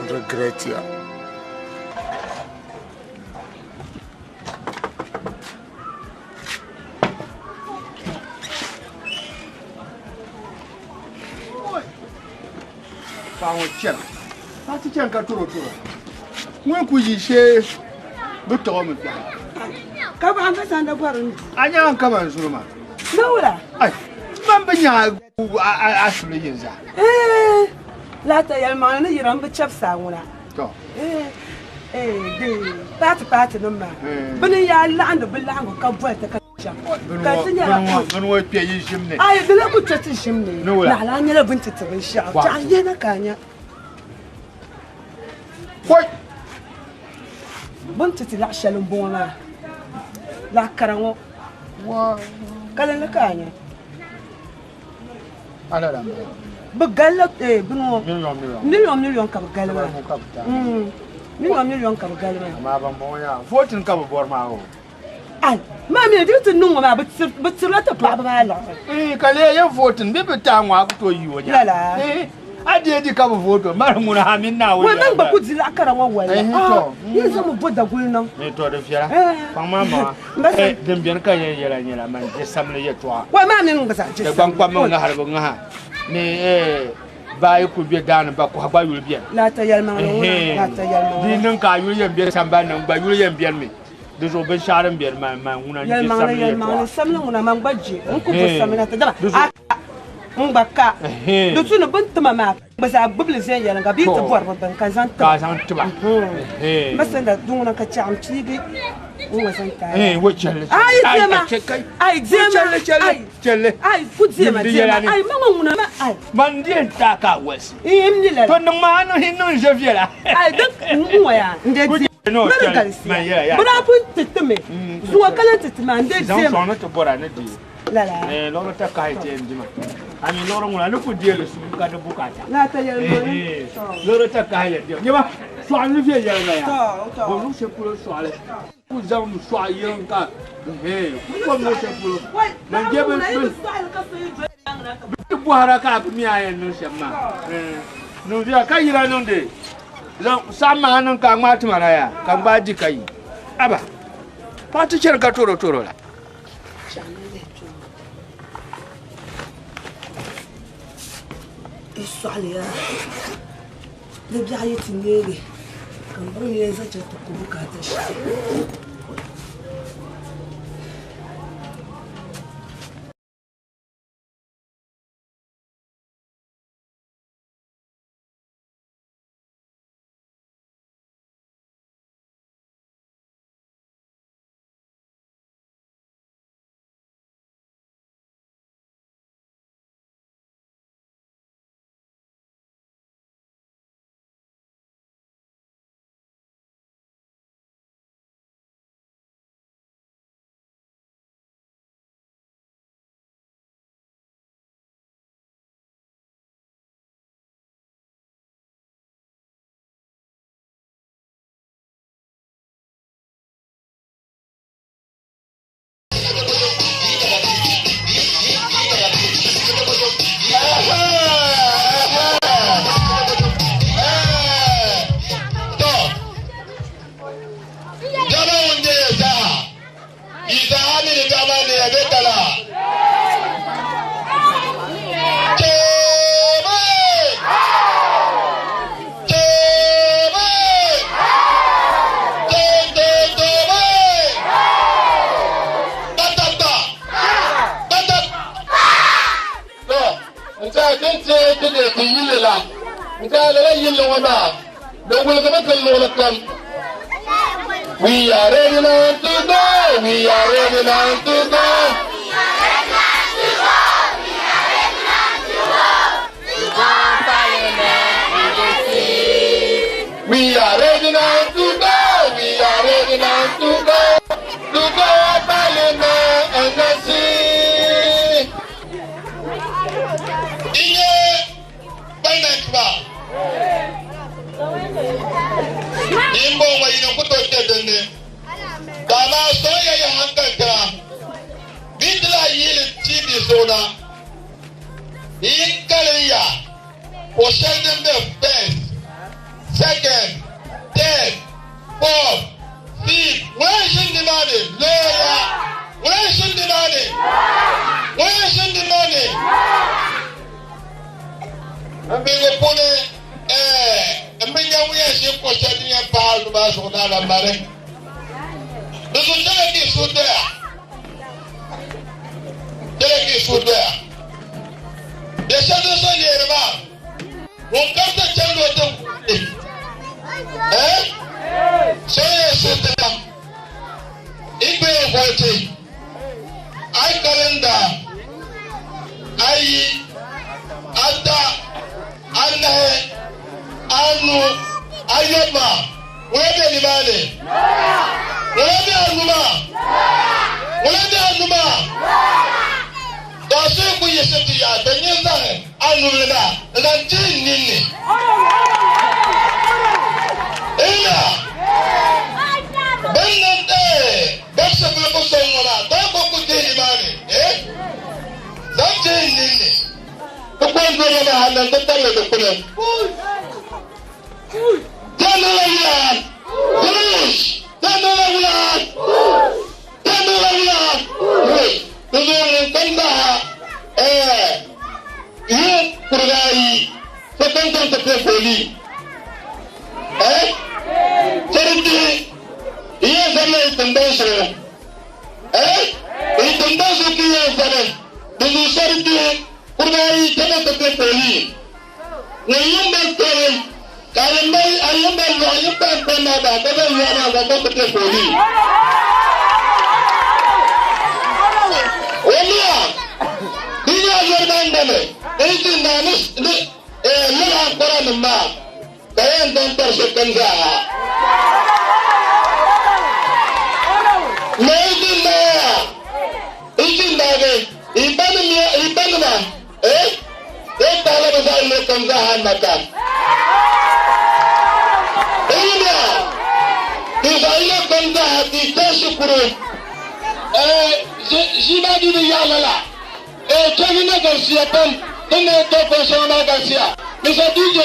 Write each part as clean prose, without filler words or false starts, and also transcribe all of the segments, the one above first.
Regret ya. Paɣa ŋɔ chana paɣa ti chani ka toro toro ŋun ku yi shee bi tɔɣi mi biɛɣu. Ka baɣa ka sanda bɔri n du. A nyaŋ ka ban zuri maa. Na wula? Ai, man bi nyaŋ a suli yin zaa. Ee, laata yɛlimaŋli ni yira m bi chɛbisi a ŋuna. Tɔ. Ee, ee, di paati paati nim maa, bɛ ni yaa laɣindi bɛ laɣingu ka boli ti ka chaŋ. Ka ti nyɛla Bini ŋɔ kpe yi ʒim ni. Ayi, di lee ku kpe ti ʒim ni. Ni wula? Naɣila a nyɛla bɛ ni ti ti binshɛɣu. Chaɣ yihina ka a nya. Kɔi! Bɛ ni ti ti laɣ shɛli m-bɔŋɔ maa, laɣ kara ŋɔ. Kalinli ka a nya. Bɛ galila eh, bini ŋɔ miliɔn miliɔn ka bɛ gali maa. Miliɔn miliɔn ka bɛ gali maa. Amaa ban bɔŋɔ yaa voting ka bɛ bɔri maa o. Ai, maa mi di ti niŋ ŋɔ maa bɛ tirila ti paɣaba maa liɣiri. Eh, ka lee yɛn voting bɛ bi taai ŋɔ a ku tooi yi o nya. Lala. Eh, a deei di ka bi vote o mali ŋuna ha mini Naawuni Wai man gba ku di laɣ kara ŋɔ wali. Eh, Ah, to. yi zaŋmi bo daguli niŋ. Ni to di viɛla. Eh. Kpaŋ maa maŋa. M ba Eh, din beni ka yɛn yɛla nyɛla man je samli yɛltɔɣa. Wai maa mini n gba zaa je Dagbaŋ samli. kpamba ŋahiri bi ŋaha ni eh, Baa yi kuli be daani ba kɔha gba yuli beni. Laata yɛlimaŋli ŋuna, laata yɛlimaŋli. Di yi niŋ ka a yuli yɛn be sambani ni, n gba yuli yɛn beni mi. Di zuɣu binshɛɣu din beni man man ŋuna n-je Yɛlimaŋli, samli yɛlimaŋli, yɛltɔɣa. samli ŋuna man gba je, n ku bo samli na ti dama a ka, n gba ka. Di tu ni bɛ ni ti ma maa, n gba zaa gbubi li viɛnyɛliŋga bɛ yi ti bɔri bɛ bini ka n zaŋ ti ba. Ka a zaŋ ti ba. M ba Sanda, di ŋuna ka chɛɣu m piigi n gba zaŋ ti a yaa. Wo chɛli li. Ayi diɛma, ayi diɛma, ayi. Chɛli. Ayi ku diɛma diɛma, ayi ma ŋɔ ŋuna ma ayi. Man di yɛn taai ka a wolisi. N mi lala. To niŋ maa a niŋ niŋ ʒe viɛla. Ayi din n ŋɔ yaa n de diɛma. Ma di galisiya. Bɛ daa pun ti ti mi. Zuŋɔ ka lan ti ti maa n de Zaŋ diɛma. sɔŋ ni ti bɔra ni deei. Lala. Liɣiri ta kahi ti yɛn dima. A mi liɣiri ŋuna ni ku deei li suhu ka di bukaata. Lala yɛlimaŋli. Liɣiri ta kahi yɛn dima. Nyama sɔɣu ni viɛnyɛliŋga yaa. Bɔ luɣ shɛli polo sɔɣili. Ku zaŋ sɔɣu yiŋ ka ku kom luɣ shɛli polo. Man je bɛ ti bɔhira ka a bi mi a yɛn niŋ shɛm maa. Niŋ viɛla ka yira niŋdi saɣim maa niŋ ka a ŋmaai tima na yaa ka n gbaai di ka yi. Aba, paɣa ti chani ka toro toro la. Yi sɔɣili yaa di biɛɣu yi ti neegi ka n bɔri ni yɛn zaŋ chaŋ ti ku bukaata shɛli. We are ready now to go. We are ready now to go. We are ready now to go. We are ready now to go. To go Parliament and the sea. Inye Parliament ba. Imbo wa ina kuto tedene. Dama soya ya hankaka. Bidla yili tibi zona. Inkaliya. Osheldin the first, second, third, fourth, fifth. Where is the money? Lawyer. Where is the money? Where is the money? Mbingo pone mbinga wuya shi ko shadi ya pa lu ba so na la mare. Dusu tele ki su doya. Tele ki su doya. De shadu so yerba. Won karta chando to. Eh? So ye su doya. Igbe vote. Ai kalenda. Ayi ata anahe anu ayoma wulebe limane wulebe anuma wulebe anuma daso ku yeseti ya tanyeza anu leba na nini ina benante bakse ko songola da ko ku limane eh zanje nini Tukwan dole na hannun tattara da kudin. Tanura wulan! Push! Tanura wulan! Tanura wulan! Tuzo mun kanda eh yin kurgayi tiŋgbani zuɣu. Eh? N tiŋgbani zuɣu ti yɛn zani, di zuɣu shɛri bihi kuriba ayi chana ti be poli. Ŋun yi mali tɔri ka a yi mali a yi mali lɔɣu yi kpalim kpalim maa bahi ka zaŋ lɔɣu maa zaŋ ka ti be poli. O miya di nyɛla lɔri maa ŋmami n-ʒi naa ni ni eh, lala ankɔra nim maa ka yɛn zaŋ tari sokam zaa. Ni n ʒi naa n-ʒi naagi yi banima eh eh taala bi zaɣ yino kam zaa ha maka. N yimiya ti zaɣ yino kam zaa ha ti chaŋ shikuru eh ʒii maa di bi yaɣi lala eh chɛli na galisiya pam din ni to kpɛn shɛŋa maa galisiya. Mr. DJ.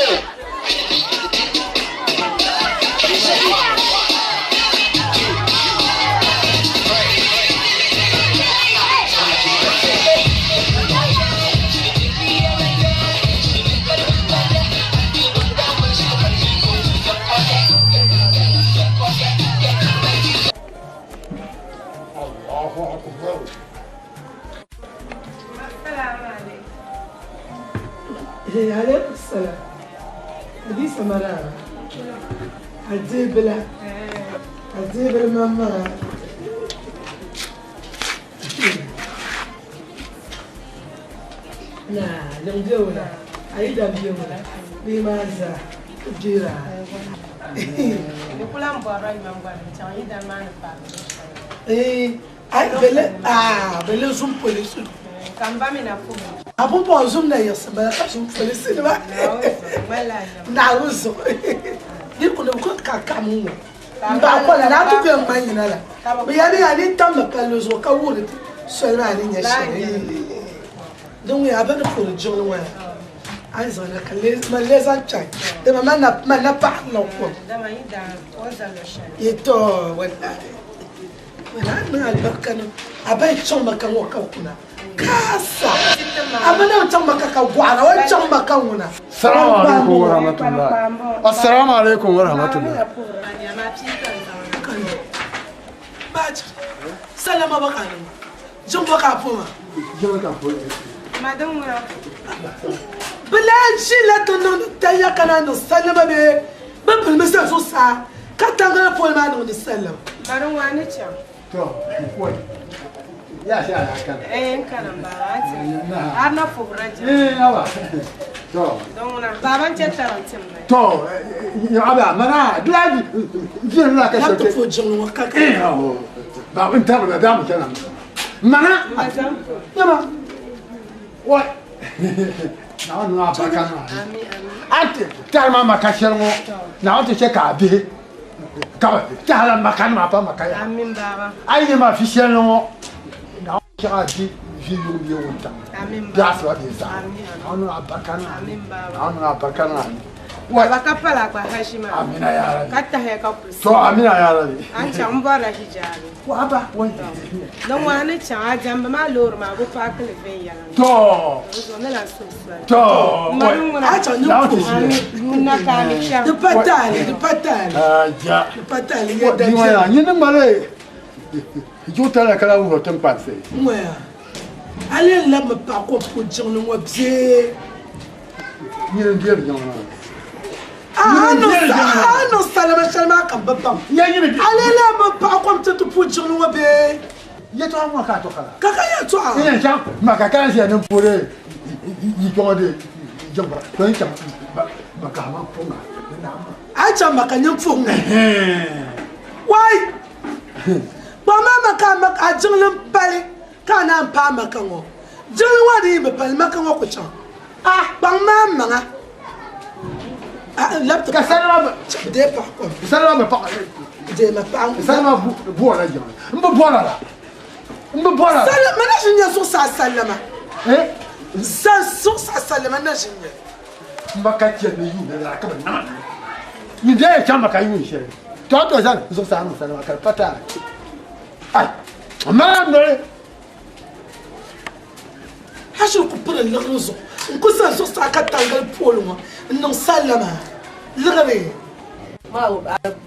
Allahu akbar. Alaikum salam. Hadisa mara. Adibila. Adibila mama. Na, nim wula. Ayi da biɛ wula. Bi ma za. Jira. Di kula n bɔrila yuma gba ni chaŋ yi dani maa ni paaki Eh, ai bele ah, bele zum polisi. Ka n ba mi na puhi. A pumpɔŋ zum na yiɣisi bala ka zum polisi nima. Naawuni zuɣu. Di ku ni ku ka kam ŋɔ. N baɣa kola na ti kpe ŋma yina la. Bi yɛli ya ni tam mi palli zuɣu ka wuhiri soli maa ni nyɛ shɛli. Din ŋɔ a ba ni puhiri jiŋli ŋɔ ya. A yi zaŋ na ka man lee zaŋ kpɛhi. Dama man na paɣirila kom. Yi to wallahi. Wala niŋ alibarika niŋ a ba yi chaŋ maka ŋɔ ka kuna kaasa a ba na chaŋ maka ka gɔɣira o chaŋ maka ŋuna. Assalamu alaikum wa rahmatullah. Assalamu alaikum wa rahmatullah. Baji salama ba ka niŋ jiŋ ba ka poma. Jiŋ ka po. Bi lahi ʒila ti niŋdi taya ka na niŋ salama bee bi pilimi za zuɣusaa ka tangala poli maa niŋdi salama. Bari ŋɔ a ni chaŋ. To, wai. Ya sha ya kana. Eh, n kana n baba a ti. Har na puhira jiŋ. Eh, awa. To. Don ŋuna baba n chɛ tarim tim mi. To, ya aba mana drive jin la ka Lab ti shoke. po jiŋli ŋɔ ka Eh, awo. Ba n tabi da mu kana. Mana. Yama. Wai. Na wani na ba kana. Ati tarma maka shɛli ŋɔ na o ti chɛ ka a bihi ka bi tahala maka nima pa maka ya Amin baba. a yi ma fi shɛli ŋɔ na o chɛ ka a di vi yuŋ bɛ wuntaŋ Amin bi baba. asiba bɛ zaa Amin, na o niŋ abarika niŋ Amin baba. na o niŋ abarika niŋ wai Baba ka pala gba haji maa. amina ya rabi Ka tahiya ka kulisi. to amina ya rabi An chaŋ n bɔrila hijaabi. wa aba wai Don ŋɔ a ni chaŋ a diɛmbi maa loori maa bi paaki li viɛnyɛliŋga. to O zuɣu ni lan suhi soli. to Mari ŋuna. A chaŋ na o ti niŋ ʒiya Amin. Yuuna ka a ni chaŋ. di pa taali di pa taali ja di pa taali yɛ da di ŋɔ ya viɛli nyini ŋmali juutala kala wuhiri tiŋkpansi ŋɔya a lee labimi paɣa ko po jiŋli ŋɔ bee nyini n deeri jiŋli maa a niŋ salima shɛli maa ka n bi baŋ ya nyini a lee labimi paɣa kom ti ti po jiŋli ŋɔ bee yɛtɔɣa ŋɔ ka a tɔɣa ka ka yɛltɔɣa ina chaŋ maka ka ʒiya ni puuri yi kpɛŋɔ de jiŋbira to n chaŋ maka ma puŋa ni naa ma a yi chaŋ maka nyin puhi ŋɔ wai kpaŋ maa maka a jiŋli n pali ka a naan paai maka ŋɔ jiŋli ŋɔ di yi bi pali maka ŋɔ ku chaŋ kpaŋ maa maŋa lab ti ka salima dee paɣa kom salima bi paɣa dee ma paɣa salima bɔra jiŋli n bi bɔra la n bi bɔra la salima na ʒi nyɛ zuɣusaa salima eh san zuɣusaa salima na ʒi nyɛ n ba ka chɛ ni yuuni la ka bi nama ni dee chaŋ maka yuun shɛli to a to zani zuɣusaa niŋ salima ka di pa taali ai maa noli hashi ku piri liɣiri zuɣu n ku sa zuɣusaa ka tangali pooli ŋɔ n niŋ salima liɣiri Ma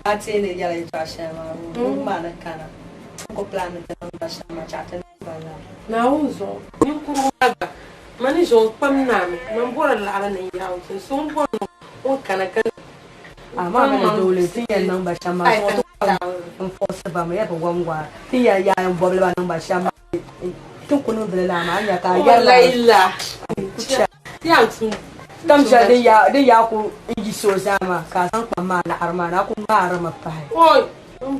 a teeni yɛla yɛltɔɣa shɛli maa ŋun maa ni kana. Ti ku plan ni ti niŋ ba shɛm maa chaɣ ti niŋ ba lala. Naawuni zuɣu ninkurugu maa gba, mani ʒe o kpam naami, man bɔri laɣiri ni n yaɣi o tinsi o ni bɔri ni o ni kana ka Amaa bɛ ni dooli ti ni yɛn niŋ ba shɛm maa zuɣu ti ku n-fɔɔsi ba mi ya bi wam waa ti ni yɛn yaai m-bɔbili ba niŋ ba shɛm maa ti ni ku niŋdi li lala maa a ni nya ka a yɛri ba ku chɛ tam shɛli din yaa ku n-yiɣisi o zaa maa ka a zaŋ kpam maa laɣiri maa ni a ku ŋmaarimi pahi. Maŋ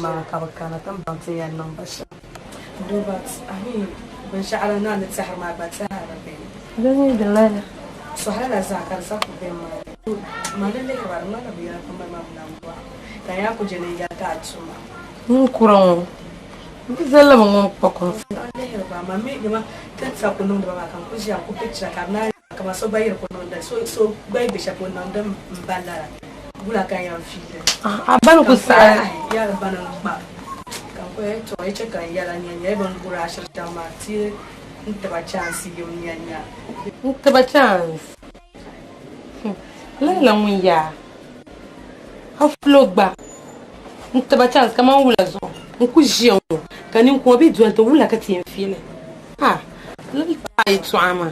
maŋa ka bɛ kana ti ni baŋ ti ni yɛn niŋ ba shɛm. Dubat, Ahi, binshɛɣu din niŋ ni tɛhiri maa gba tɛha di beni. Di mi di lala. Sɔhila la zaa ka di sa ku beni maa ni. Man ni lihiri ba, di ŋmanila bɛ yɛli kpamba maa mi nambɔɣu, ka n yaa ku je ni n yɛli ti a tuma. Ninkura ŋɔ, bɛ zalila bɛ ŋun kpa kom. N lihiri ba, man mi dama ti ni sa ku niŋdi ba maa ka n ku ʒiya n ku pichira ka di naan kaman so gba yi di ku niŋdi so so gba yi be shɛli polo niŋdi m ba lala wula ka n yɛn fiili. A ba ni ku saɣi. Yaa ba ni n-kpa ka n ku yɛli tɔ yi chɛ ka n yɛla nya nya yi bini guri ashiri shɛm maa ti n tiba chance yim nya nya. N tiba chance? Lala ŋun yaa a fulo gba n tiba chance kaman wula zuɣu n ku ʒiya ŋɔ ka ninkuma bɛ doli ti wula ka ti yɛn fiili ha lala paɣa yɛltɔɣa maa.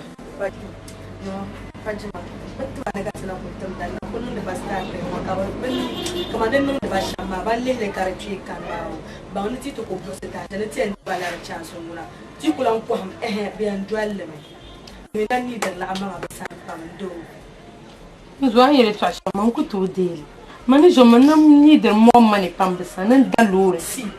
N zo a ni yɛli tɔɣ shɛm maa, n ku tooi deei li. Man ni zo man na neediri more money pam bɛ sani ni n da loori. Ɛɛh,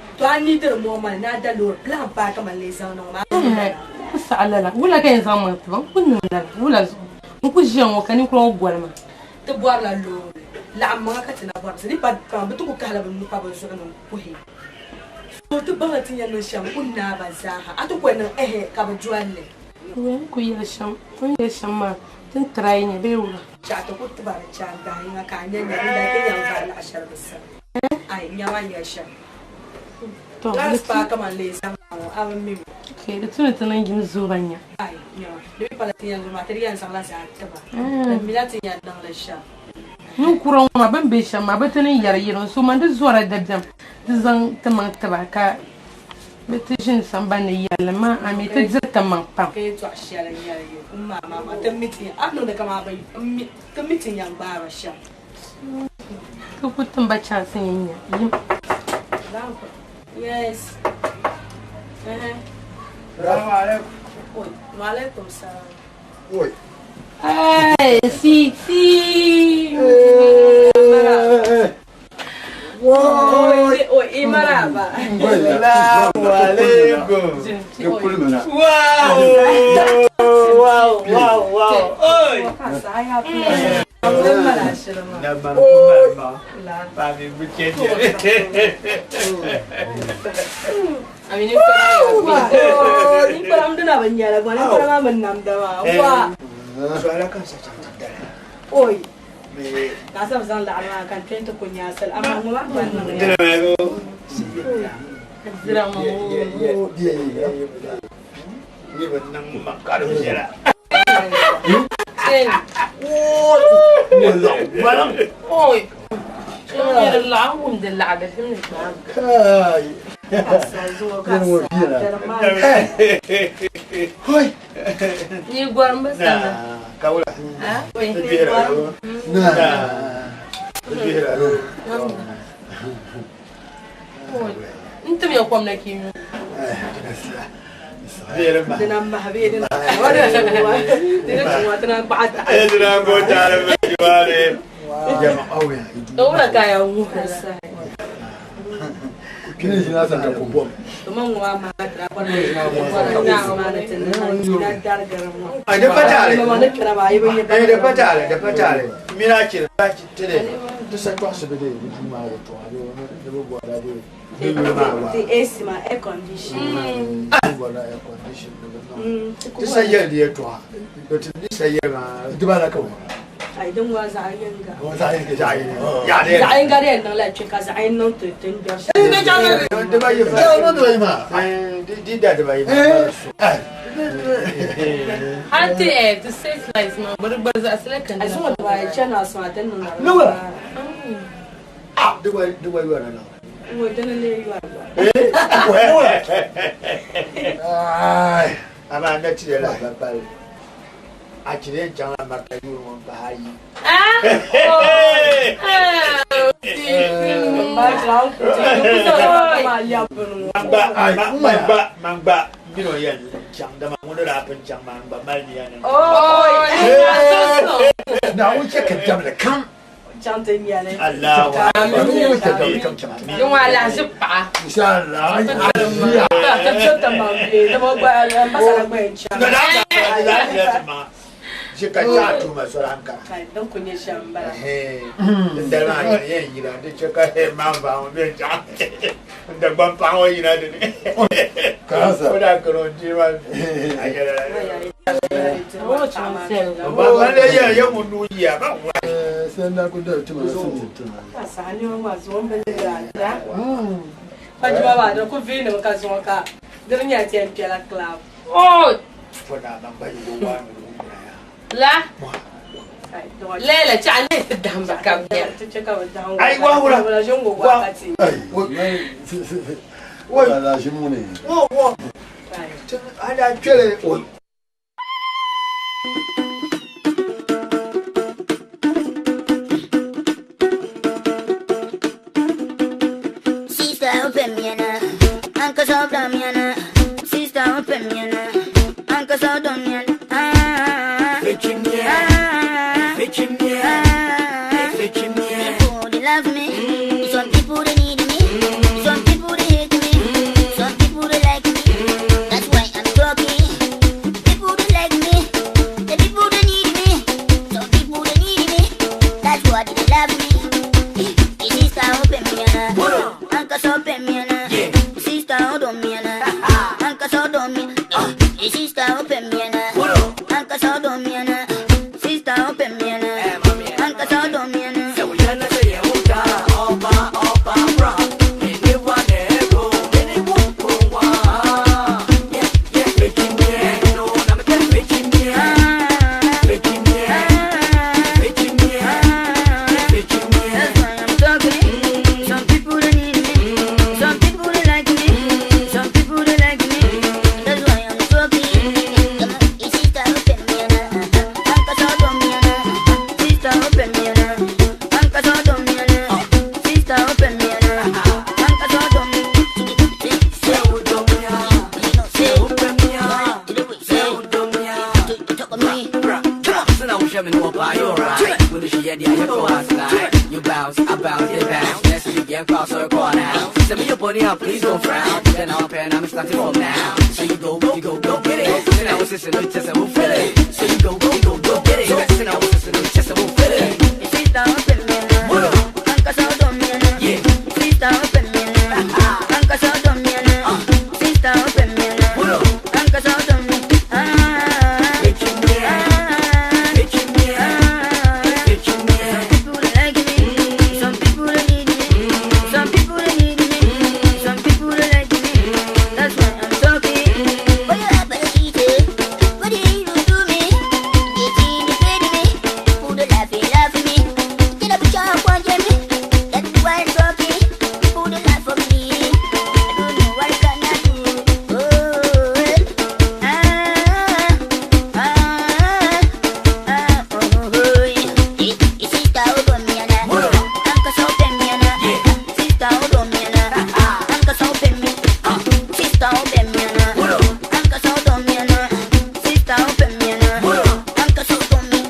n ku saɣi lala. Wula ka yɛn zaŋ maŋ ti ba? N ku niŋ lala. Wula zuɣu? N ku ʒiya ŋɔ ka ninkura ŋɔ goli ma. N ku yɛli shɛm, o ni yɛli shɛm maa ti ni try nya bee wula? Chaɣ ti ku tiba di chaŋ dahi yiŋa ka a nya nya din daa ti yɛn vari laɣ shɛli bɛ sani. Ai, nyama n yɛli shɛm. Tɔ, Last paai kaman lee zaŋ ma ŋɔ, a bi mi mi. Ok, di tu ni ti niŋ yim zooi ba nya. Ai, nyama, di mi pala ti yɛn zooi maa, ti di yɛn zaŋla zaa tiba. Di mila ti yɛn niŋ li shɛm. Ninkura ŋɔ maa, bɛ ni be shɛm maa, bɛ ti ni yɛri yɛli n so man di zɔra dabiɛm di zaŋ ti maŋ tiba ka Bɛ ti ʒini samban ni yɛli ma, A mi ti diri ti maŋ pam. Ka yɛtɔɣ shɛli n-yɛli yi n ma amaa ti mi ti a ni niŋdi kaman a bi mi ti mi ti yɛn gbaai ba shɛm. Ti ku tim ba chansi ni nya yim. Yes. Salamu alaikum. Wa alaikum salam. Oi. Hey, sweetie. Hey. Salamu alaikum. Wow! Wow, wow, wow. Oi! Oi. Ka a sa bi zaŋ laɣiri maa ka n kpe nti ku nya asali, amaa ŋɔ maa gba niŋ ya. Ni gɔrim bi sani. N tim ya kom na ka yi nyu. To wula ka a yɛn wuhiri la? Zaɣ yinga di yɛn niŋla kpe ka zaɣ yini niŋ ti ni gbɛri shɛli. Hali ti ti save lives maa gba di gbari zaɣisila ka Zuŋɔ dibaayi chana sɔŋ a ti niŋ Nɔŋɔ. Di gba di gba yɔri la. Ŋɔ dini lee yɔri gba. Amaa n na ti ya lahabali palli. A chili yɛn chaŋla Marta yuuni ŋɔ m-pahi ayi. Man gba, man gba mini o yɛn chaŋ dama ŋuni daa pun chaŋ maa n gba mali niya ni. Naawuni chɛ ka dabili kam Chaŋ ti nyɛli. Allahu Akbar. Ŋɔ alahiziba paɣa. Inshallah. Aziya. Ʒi ka chaɣ tuuma soli Ankara. Din dali maa nyɛla yɛn yina di chɛ ka maan vaai ŋɔ bɛ chaɣ n Dagbaŋ paɣa ŋɔ yina di ni. O daa kani o bia maa a yɛla La lɛla chaɣa ne ti dahimba ka bɛ Sister, open me na. Uncle so down me na. Sister, open me na. Uncle so down me na. Ah, ah, ah. People they love me. Some people they need me. Some people they hate me. Some people they like me. That's why I'm talking. People they like me. The people they need me. Some people they need me. That's why they love me. Hey, sister, open me na. Uncle so open me na. Sister, hold on me na. Uncle so down me. Hey, sister, open me na. Uncle so down me na. Sister, open me na. Uncle so down me na. That's why I'm talking. Some people they need me. Some people they like me. Some people they like me. That's why I'm talking. Come on, hey, sister, open me na. Uncle so down me na. Sister, open me na. Uncle so down me na. Sister, open me na. Uncle so down me. You bounce, I bounce, it bounce. Let's begin, cross circle now. Send me your body out, please don't frown. Then I'll pen, I'm starting from now. So you go, you go, go get it. Then I was just in the chest and we'll feel it. So you go, you go, go get it. Then I was just in the chest and we'll feel it. Sister, open me na. Uncle so down me na. Sister, open me na. Uncle so down me na. Sister, open me na. Uncle so down me. Ah, ah, ah. Some people they like me. Some people they need me. Some people they need me. Some people they like me. That's why I'm talking. What you have What do you do me? Getting me, me. Who the laughing, laughing me? Get up, jump, one, Jimmy. That's why I'm talking. Who the laugh for me? I don't know what can I do. Oh, ah, ah, ah, oh, oh, yeah. Sister, hold on me, na. Uncle, so open me, na. Sister, hold on me, na. Uncle, so open me. Sister, open me, na. Uncle, so hold on me, na. Sister, open me, na. Uncle, so hold on me.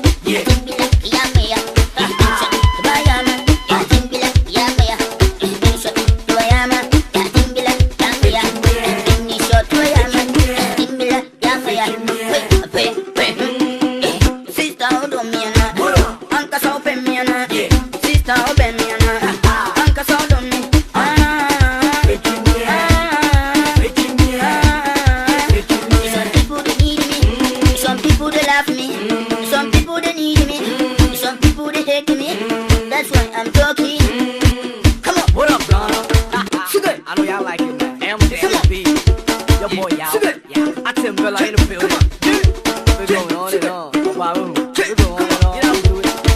Sister, hold on me, na. Uncle, so open me, na. Sister, open me, na. Uncle, so hold on me. Ah, ah, ah. Some people they need me. Some people they love me. Some people they need me. Some people they hate me. That's why I'm talking. Come on. What up, Ghana? I know y'all like it, man. M to Come M B. Your boy, y'all. Yeah. I Tim Bella in the building. We're going on and on. Wow. We're going on and on. You know how we do it.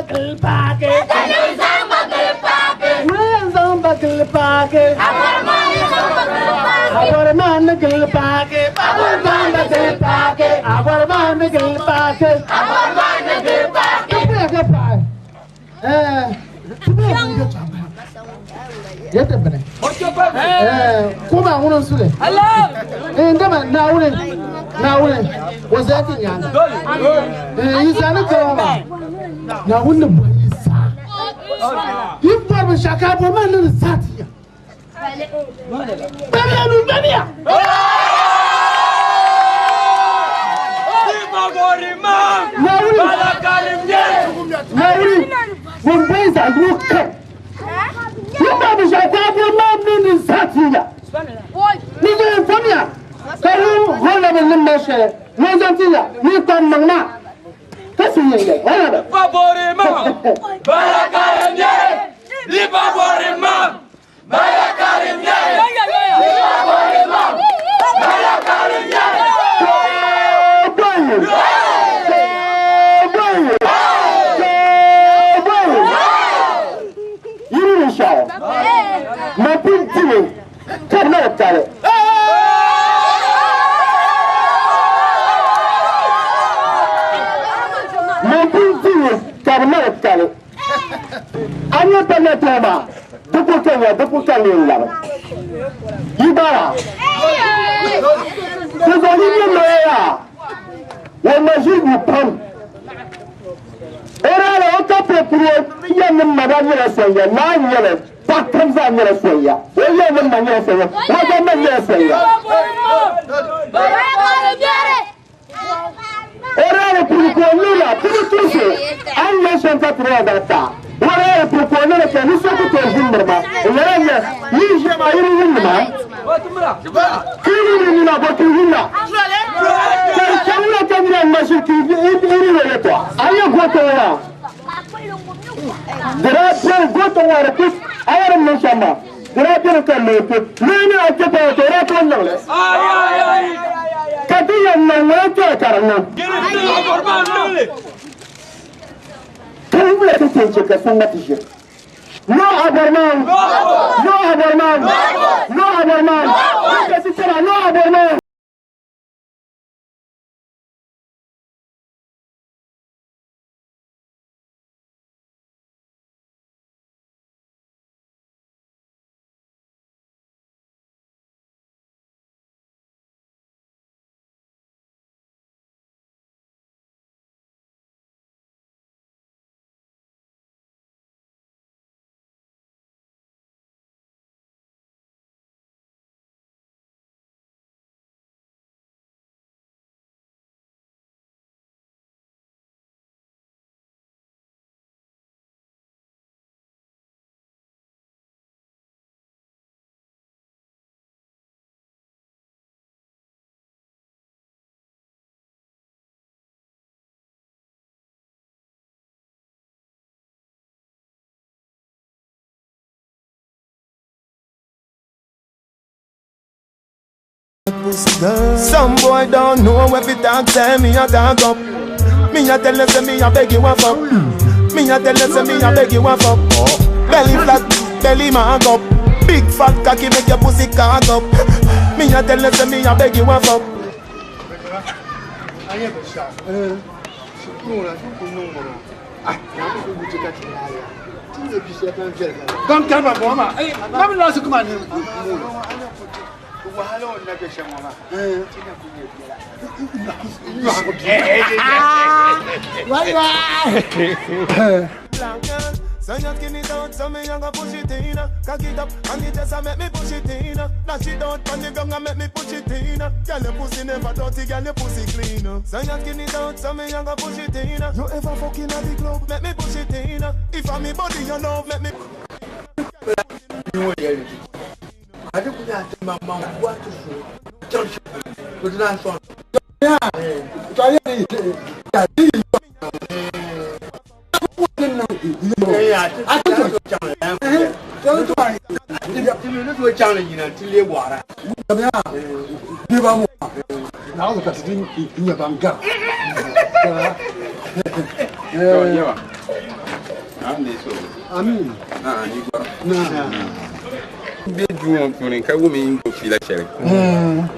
gili paaki. Ŋuni yɛn zaŋ ba gili paaki. A bɔri maa ni gili paaki. N zaŋ ba gili paaki. A bɔri maa ni gili paaki. Ti puya ka paɣi. Ɛɛ ti puya ka n yɛ ti bini. Ɛɛ kuma ŋuni n suli. Ɛɛ dama Naawuni Naawuni o zaya ti nyaanga. Ɛɛ yi zaa ni kama maa Naawuni ni bɔri yi zaa. Yi bɔri binshɛɣu ka a bɔri maa ni di zaa ti ya. Gbamiya nu gbamiya. Naawuni Naawuni ŋun bɔri zaɣ yino kam. Yi bɔri binshɛɣu ka a bɔri maa ni di zaa ti ya. Ni zuɣu famiya ka ŋun hɔn ni mali shɛli ni zaŋ ti ya ni kpaŋ maŋ maa ka su yɛn yɛli hɔn la. A nyɛ pa na tɔɔ maa di ku kanya di ku ka leen labi yi bara ti zaŋ yi nyɛ noya yaa o ma ʒiri bu pam o daa la o ka pe kuri o yɛn ni ma daa nyɛla sonya naa nyɛla paɣa kam zaa nyɛla sonya o yɛn ni ma nyɛla sonya o gba ma nyɛla sonya o daa ni pili ka o nira pili tusi a ni nyɛ shɛm ka tiri zaŋ ta o daa ni pili ka o nira ka ni so ku tooi ʒini mirima o nyɛla nyɛ yi ʒiya maa yi di ʒini ma kiri ni nina bɔ kiri ʒini ka di chɛŋ na ka nira ŋma ʒiri kiri iri yɛlɛ tɔ a nyɛ goto ŋɔ di daa bɛni goto ŋɔ di ku a yɛri niŋ shɛm maa di daa bɛni ka lee ku lee nyɛla kpɛ pa to o daa tooi niŋli ka di yɛn niŋ ŋɔ kpɛri ka di niŋ ka di wula ti chɛn chɛ ka so ŋma ti ʒiri No aborman! No aborman! No aborman! No aborman! Some boy don't know if it talk, say me a talk up. Me a tell you say me a beg you a fuck. Me a tell you say me a beg you a fuck. Belly flat, belly mark up. Big fat cocky make your pussy cock up. Me a tell you say me a beg you a fuck. Don kalma bɔ ma na bi lɔsi kuma ni. Wahala o na bɛ shɛm ŋɔ maa ti na ku nyɛ biɛla. So you skin it out, so me a go push it in. Cock it up and it just a make me push it in. Dash it out on the ground and make me push it in. Girl, your pussy never dirty, girl, your pussy clean. So you skin it out, so me a go push it in. You ever fucking at the club? Make me push it in. If I'm me body, you love, make me. Amin. Be duu ŋɔ puuni ka wum n gbubi fiila shɛli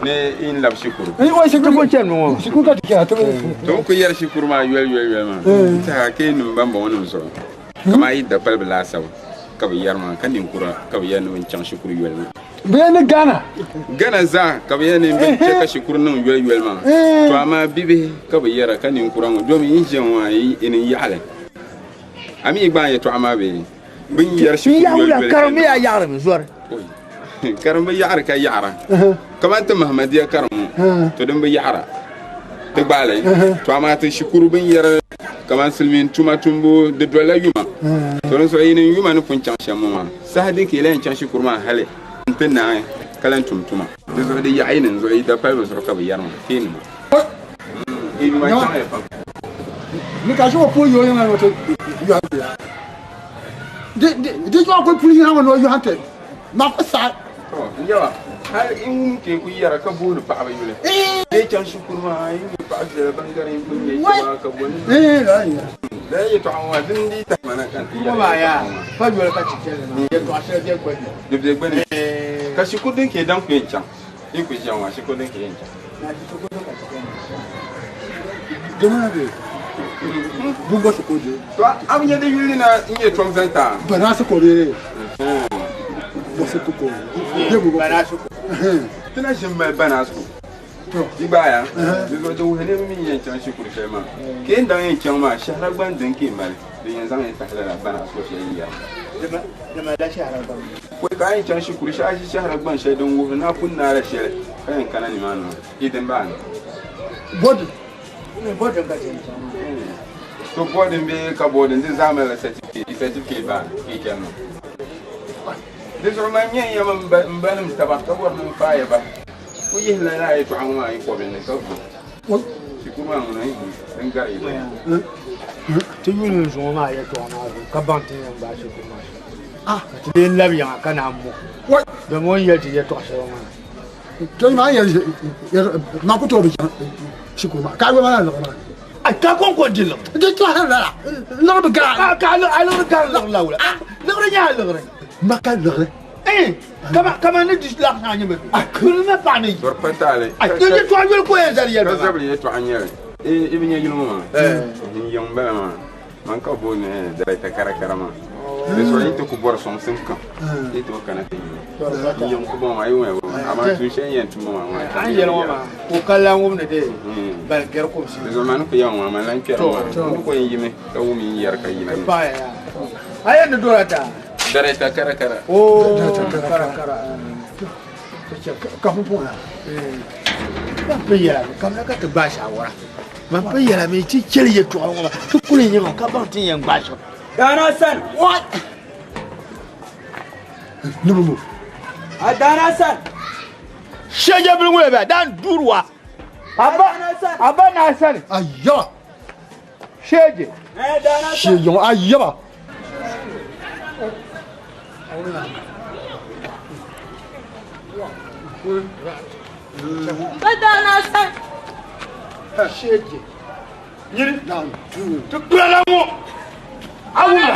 ni n labi shikuru. Shikuru chani ŋɔ. Shikuru ka ti chana ti To n ku yɛri shikuru maa yoli yoli yoli maa n tiɛha ka yi nim ban bɔŋɔ nim zuɣu kamani yi dapalibi laasabu ka bi yɛri maa ka ninkura ka bi yɛri ni bi chaŋ shikuru yoli maa. Bɛ yɛn ni Ghana. Ghana zaa ka bi yɛri ni bi chɛ ka shikuru niŋ yoli yoli maa. To amaa bibihi ka bi yɛra ka ninkura ŋɔ domi yi ʒiya ŋɔ maa yi ni yaɣali. A mi yi gbaai yɛtɔɣa maa bee? Bɛ ni yɛri shikuru yoli yoli Karim mi yaa yaɣiri mi zɔri. Karim bi yaɣiri ka yaɣira. Kamani ti Mahamadia karim ŋɔ, to din bi yaɣira ti gbaali. To amaa ti shikuru bɛ ni yɛri kamani silimiin tuma tumbu di dolila yuma. To di zuɣu yi ni yuma ni pun chaŋ shɛm ŋɔ maa, saha din ka yi lahi chaŋ shikuru maa hali nti naai ka lahi tum tuma. Di zuɣu di yaɣi yi ni zuɣu yi dapalibu zuɣu ka bɛ yɛri maa, keenima. Yi yuma chaŋya pam. Ni ka shɛba pun yooyi ŋa ni o ti yɔhi bia. Di zuɣu kuli puli yina ŋɔ ni o yɔhi ti ma ku saɣi. N yɛba, hali n wum ka yi ku yɛra ka booni paɣaba yuli. Bee chaŋ shikuru maa yi nya paɣa viɛla ban gari yi kuli nyɛ shɛba ka boni. Lala yɛtɔɣa ŋɔ maa dini n-dii tahi ma na ka n ti yɛri yɛtɔɣa ŋɔ maa. Pa yoli ka ti chani maa, yɛtɔɣa shɛli bɛ gba ni. Di be gbuni. Ka shikuru din ka yi daŋ ku yɛn chaŋ, yi ku ʒiya ŋɔ maa shikuru din ka yi yɛn chaŋ. To a bi nya di yuli ni na n-nyɛ tom zaŋ ti a? Ti na ʒi m-mali Banasco. Di gbaaya, di zuɣu di wuhi niriba mi ni yɛn chaŋ shikuru shɛli maa. Ka yi ni daŋ yɛn chaŋ maa, shɛhira gbaŋ din ka yi mali, din yɛn zaŋ yi tahi lala Banasco shɛli yi yɛra. Pɔi ka a yɛn chaŋ shikuru shɛli, a ʒi shɛhira gbaŋ shɛli din wuhiri ni a pun naala shɛli ka yɛn kana nimaani maa. Yi din baa ni. Bɔdi. To bɔdin bee ka bɔdin di zaa malila certificate, di certificate baa ni ka yi chani maa. Di zuɣu man nyɛ ya mini m ba nim taba ka bɔri ni n faai ya bahi. Ku yihi lala yɛtɔɣa ŋɔ maa yi kɔbili ni ka gu shikuru maa ŋuna yi din gari yi gbaya. Ti yuli n zuŋɔ maa yɛtɔɣa maa zuɣu ka baŋ ti ni yɛn gbaai shikuru maa shɛm. Ka ti lee labi yiŋa ka naan mo. Domi o ni yɛli ti yɛtɔɣa shɛli ŋɔ maa. To maa yɛli ma ku tooi bi chaŋ shikuru maa ka a yuli maa liɣiri maa. A ka kɔŋko n di liɣiri. Di tɔhiri lala liɣiri bi gari. Ka a liɣiri gari liɣiri la wula? Liɣiri nyɛ a liɣiri. Ma ka liɣiri. Kama kama ni di laɣ shɛŋa nyɛ mi. A kuli na paɣa ni yi. Bɔri pa taali. A ti yɛtɔɣa yoli ka o yɛn zali yɛli Ka maa. zabiri yɛtɔɣa n-nyɛli. I bi nya yili ŋɔ maa? N yiŋ m-bala maa. Man ka booni director karakara maa. Di zuɣu yi ti ku bɔri sɔŋsim kam, yi tooi kana ti nya. N yiŋ ku bɔŋɔ maa, yi wumya bɔ? Amaa tuun shɛli n yɛn tum ŋɔ maa, A ni yɛli ŋɔ maa, ka o ka lan wumdi di bali gɛri kumsi. Di zuɣu man ni ku yɛli ŋɔ maa, man lan kpɛri ŋɔ maa. N ni ku yɛn yimi ka wum yi ni yɛri ka yina ni. Paɣiya yaa. A yɛn ni dɔla taa? Director karakara. Oo, karakara. Ka pumpɔŋɔ yaa. Ban pun yɛla mi, kamina ka ti gbaai shaawara. Man pun yɛla mi ti chɛli yɛtɔɣa ŋɔ maa, ti kuli yiŋa ka baŋ ti ni yɛn gbaai shɛm. Daana Hassan! What? Ni bi mo. A Daana Hassan! Shɛja bili ŋɔ bɛ daan duurwa. Aba Aba na Hassan. Ayaba. Shɛje. Eh Daana Hassan. Shɛje ŋɔ ayaba. Ba Daana Hassan. Shɛje. Nyini. Ti kpula la ŋɔ. Awuna.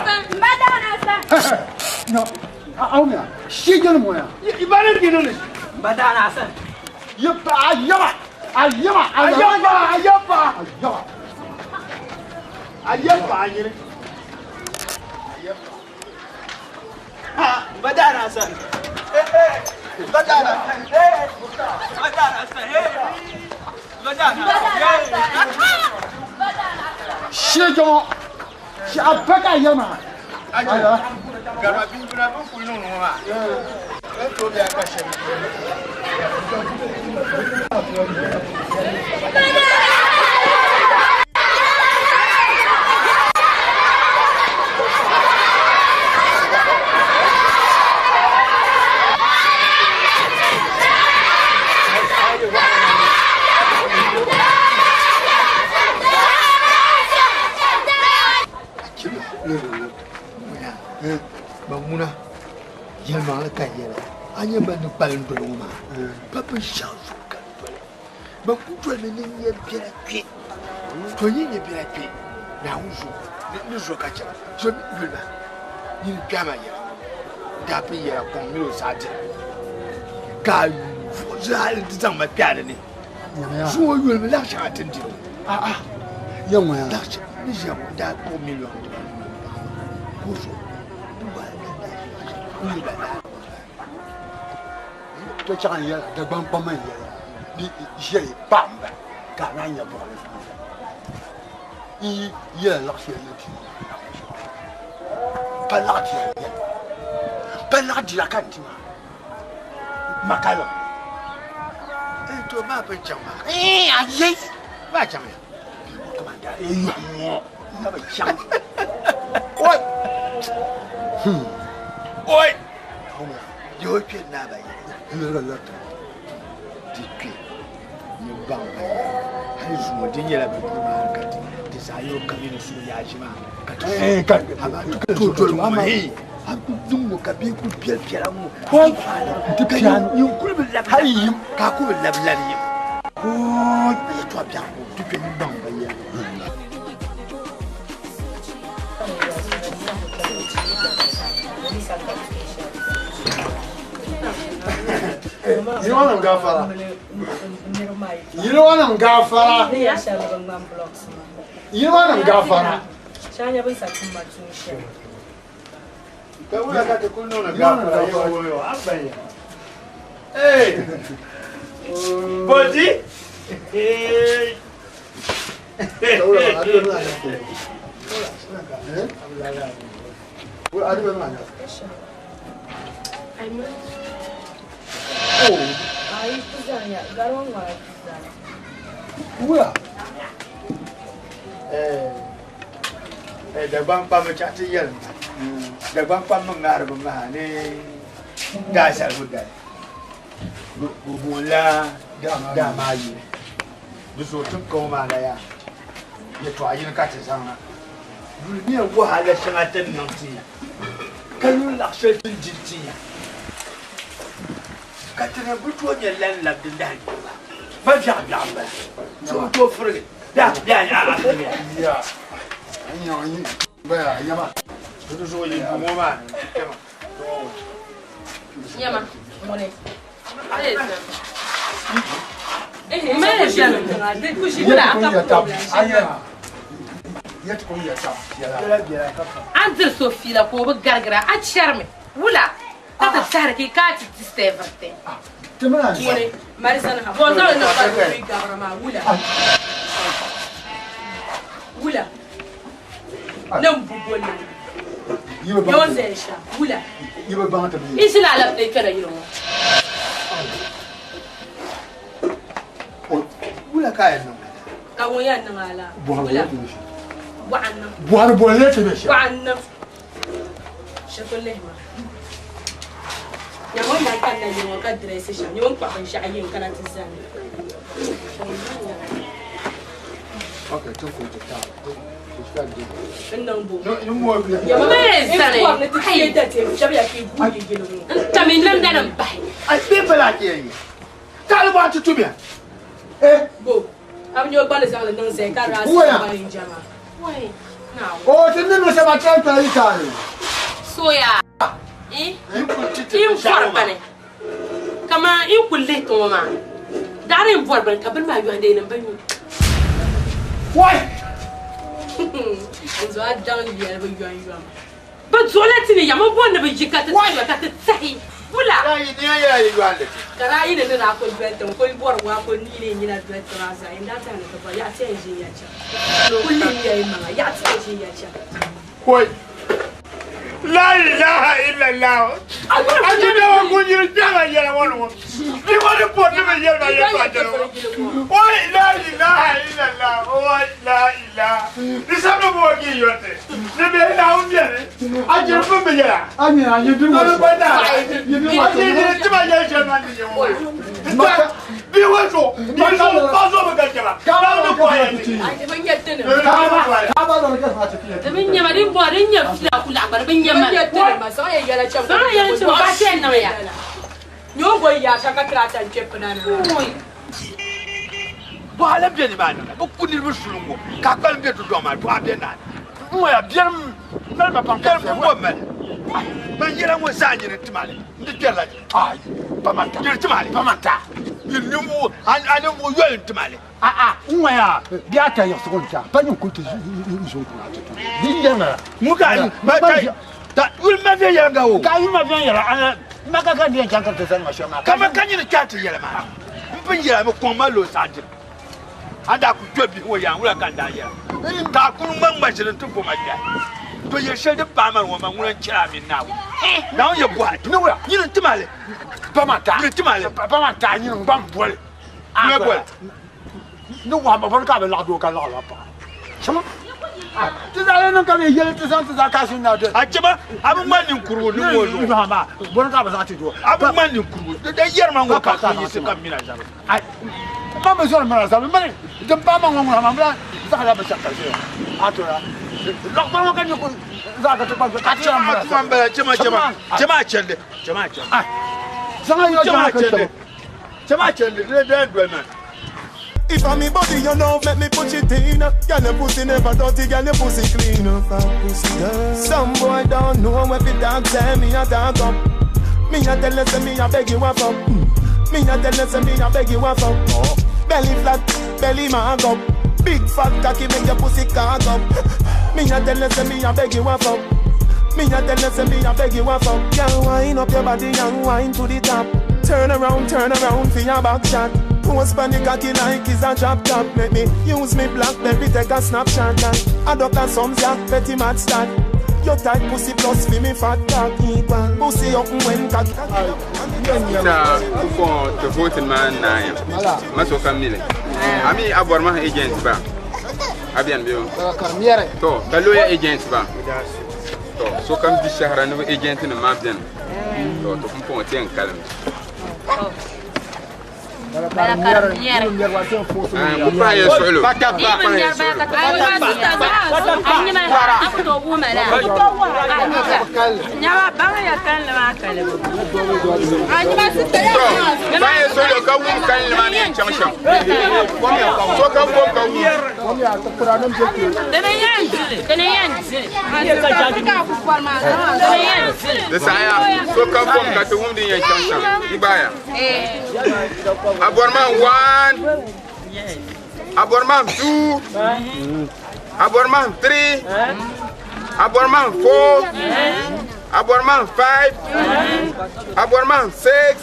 Ba Daana Hassan. No. Awuna. Shɛje ni mo ya. Ibani gini ni. Ba Daana Hassan. Yaba ayaba. Ayaba. Ayaba ayaba. Ayaba. Ayaba nyini. Ha, Ba Daana Hassan. Eh eh. Ba Daana. Eh. Ba Daana Hassan. Eh. Ba Daana Hassan. Shɛje ŋɔ. Shɛ a ba ka yɛli maa. Ayaba. Garba bimbina bin kuli niŋ ŋɔ maa. Bɛ tooi bɛ a ka shɛli. Ba ŋuna yɛlimaŋli ka yɛli a nyɛ ban ni kpalim doli ŋɔ maa pa binshɛɣu zuɣu ka n doli ban ku dolimi ni nyɛ biɛla kpe to yi nyɛ biɛla kpe Naawuni zuɣu Ni zo ka chɛba so yuli ba nyin kpɛma yɛra daa pun yɛra kɔŋ mini o saa dira ka hali ti zaŋ ma kpɛa di ni zuŋɔ yuli mi laɣ shɛŋa ti ni diri laɣ shɛŋa ni ʒiya ŋɔ daa kpuɣi miliɔn dibanu ka o zuɣu yuli ba daa To chaŋ n yɛla Dagbaŋ kpamba n yɛla di ʒiɛli paɣa m bala ka a naan nya buɣili n yi yɛla laɣ shɛli na ti pa laɣ dira n yɛli pa laɣ dira ka n ti maa makaliŋ to maa pun chaŋ maa ayi maa chaŋ ya kaman daa yɔhim ŋɔ na bi chaŋ oi oi Yoo kpe naa ba yɛli ti kpe ni baŋ ba yɛli hali zuŋɔ di nyɛla bɛ duu maa ka ti zaa yoo kamini suhu yaaji maa ka ti to doli ŋɔ hei a ku niŋ ŋɔ ka bia ku piɛli piɛla ŋɔ ka yin kuli bi labi hali yim ka a ku bi labi lari yim yɛtɔɣa biɛɣu ti kpe ni baŋ ba yɛli. Yino gafara. Yino gafara. Yino gafara. Hey! Bodi! Hey! Dagbaŋ kpamba chaɣ ti yɛli ma Dagbaŋ kpamba ŋmahiri bi maha ni daasaligu dali bi boonila daa maa yili di zuɣu ti ni ka ŋɔ maa na yaa yɛtɔɣa yini ka ti zaŋna yuli ni yɛn wahala shɛŋa ti ni niŋ ti ya ka yuli laɣ shɛli ti ni diri ti ya ka ti ni bi tooi nyɛ lan labi din dahi nyɛ ba ba biɛɣu biɛɣu m-bala so bi tooi firigi biɛɣu biɛɣu ya di zuɣu yi ŋɔ maa kpɛma Nyama. An diri so fiila ka o bi garigira a chɛrimi wula ka ti tahiri ki ka ti ti sɛviriti. Wula. Wula. I ʒila alapile kpɛna yili ŋɔ. Wula ka a yɛn niŋ Ka ŋun yɛn niŋ a la? Wula. Bɔɣa niŋ. Buhari bolli ti bɛ shɛm. Bɔɣa niŋ. Shɛto lihi ma. Nyama o ni daa kanna yili ŋɔ ka dirɛsi shɛm. Nyɛ o ni kpuɣi binshɛɣu yim kana ti zani. N niŋ bo. Mali zani. N tami namda nim bahi. Ai bɛ bala ke yɛn yɛ taali bɔɣa ti tumiya Bo. A bi nyɛ o gba ni zaŋli niŋ zali ka raasi gba ni jama. O ti ni niŋ shɛm a tɛri kpɛla yi taali. Soya. In bɔri bani. Kaman in kuli lihi tiŋɔ maa. Daɣiri n bɔri bani ka bini maa yɔhindi nim bi nyu. Wai! N zuɣu a daŋ yɛli bi yɔn yɔm. Bi duɣila ti ni yɛm n bɔri ni bi yi ka ti tahi ka ti tahi. Wula. Ka daa yi ni ni daa kuli doli tiŋ kuli bɔri waa kuli niini nyina doli tiŋ a zaa yin daa tahi ni ti bɔri yaɣa ti yɛn ʒin ya chaŋ. Kuli lihi ya yi maŋa yaɣa ti yɛn ʒin ya chaŋ. Koi. La ilaha illallah. A ti da wa kun yiri jama yɛlɛ ŋɔ ni ŋɔ. Ni ŋɔ ni bɔri ni bi yɛli ma yɛltɔɣa jɛli ŋɔ. Oi la ilaha illallah. Oi la ilaha. Ni sabila bɔ k'i yɔrte. Ni bɛ Naawuni bɛni. A jiri fún bi yɛla. A nyɛ a nyɛ diri A bɛ bɔ da. A ti yiri ti ma yɛli shɛli maa ni yɛ ŋɔ. Bi wo so. Ni so ba so bɛ ka jaba. Naawuni bɔ yɛ ti. Bi nyɛ tini. Kaaba lɔri ka fa ti fiya. Di bi nyɛma din bɔri din nyɛ fila kuli agbari bi nyɛma. Bi nyɛ tini ma zaŋ yɛ yɛla chaŋ. Zaŋ yɛla chaŋ ba ti yɛn niŋ ya. Nyɛ o bɔ yaa shɛŋa ka tiri ata n-kpe pina ni. Bɔɣa la bɛ nimaani bi ku niriba suli ŋɔ ka kpalim bɛ dundɔŋ maa dɔɣa bɛ naani. N ŋɔya biɛrim mali ma pam ka Biɛrim m bo mali. Ban yɛla ŋɔ zaa nyini timali. N di kpɛrila di. Ai, pamanta. Nyini timali. Pamanta. Nyini ninvuɣu a ninvuɣu yoli n timali. A a n ŋɔya bi ata yiɣisigu n ta pa nyin kuli ti zuŋ kuna ti tu. Di yɛrila. Ŋun ka ma ta ta yuli ma viɛnyɛliŋga o. Ka yuli ma viɛnyɛla ana ma ka ka di yɛn chaŋ ka ti sani ma shɛm maa. Kama ka nyini kpɛri ti yɛla maa. N pun yɛla mi kɔŋ ma lo saɣa diri. A daa ku kpɛ bihi ŋɔ yaa wula ka n daa yɛla. Ka a kuli ŋma ŋma ʒili n-ti bo ma kpɛhi. To yɛl shɛli din paai ma ni ŋɔ maa ŋuna n-chɛri a mini Naawuni. Naawuni yɛ bɔhi ti. Nyini n-tim a li. Nyini n-tim a li. Pa man taai nyini n gba m-boli. Ŋuna boli. Ni wahi ma bɔni ka a bi laɣi doo ka laɣila paɣa. Chama. Ti zaa yɛn niŋ ka bɛ yɛli ti zaŋ ti zaa kashi na di. A chama a bi ŋmani ninkurigu ni ŋɔ zuɣu. Maa bɔni ka a bi zaŋ ti doo. A bi ŋmani ninkurigu. Di yɛri ma ŋɔ ka a yiɣisi ka mina zabiri. Ma bi zɔri mana zabiri mani din paai ma ŋɔ ŋuna ma bila zaɣila bi shɛm ka ʒiya. A tora lɔɣu ŋɔ ka nyɛ ku zaɣa ka ti kpa ka ti mana zabiri. Chama chama chama a chɛndi chama a chɛndi. Zaŋa yɔ chama a chɛndi chama a chɛndi di dɔli dɔli ma. If I'm me body, you know, make me put it in. Girl, your pussy never dirty, girl, your pussy clean. Fat pussy girl. Some boy don't know if it dog say me a dog up. Me a tell you say me a beg you a fuck. Me a tell you say me a beg you a fuck. Oh. Belly flat, belly mag up. Big fat cocky make your pussy cock up. Me a tell you say me a beg you a fuck. Me a tell you say me a beg you a fuck. Girl, wind up your body and wine to the top. Turn around for your back shot. Post pan the cocky like it's a drop top. Make me use me BlackBerry, take a snapshot. And adopt a some yeah, petty mad start. Your tight pussy plus fi me fat cock equal. Pussy open when cocky. Ta kufo te voting man na ya. Maso kamile. Ami abor ma agent ba. Abian biyo. To, ka lawyer agent ba. To, so kam di shahara no agent ni ma bian. To, to kumpo ten kalam. Aborman 1, Aborman 2, Aborman 3, Aborman 4, Aborman 5, Aborman 6.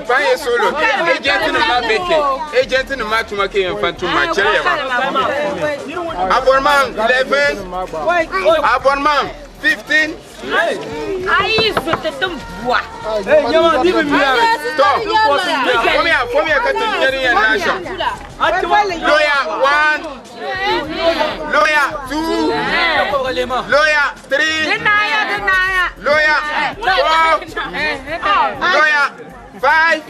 Paye solo. Agent no ma beke. Agent no ma tuma ke infantuma chere ma. Aborman 11, Aborman 15. Aïe, je te tombe bois. Stop. Combien que tu viens de Lawyer 1, lawyer 2, lawyer 3, lawyer 4, lawyer 5.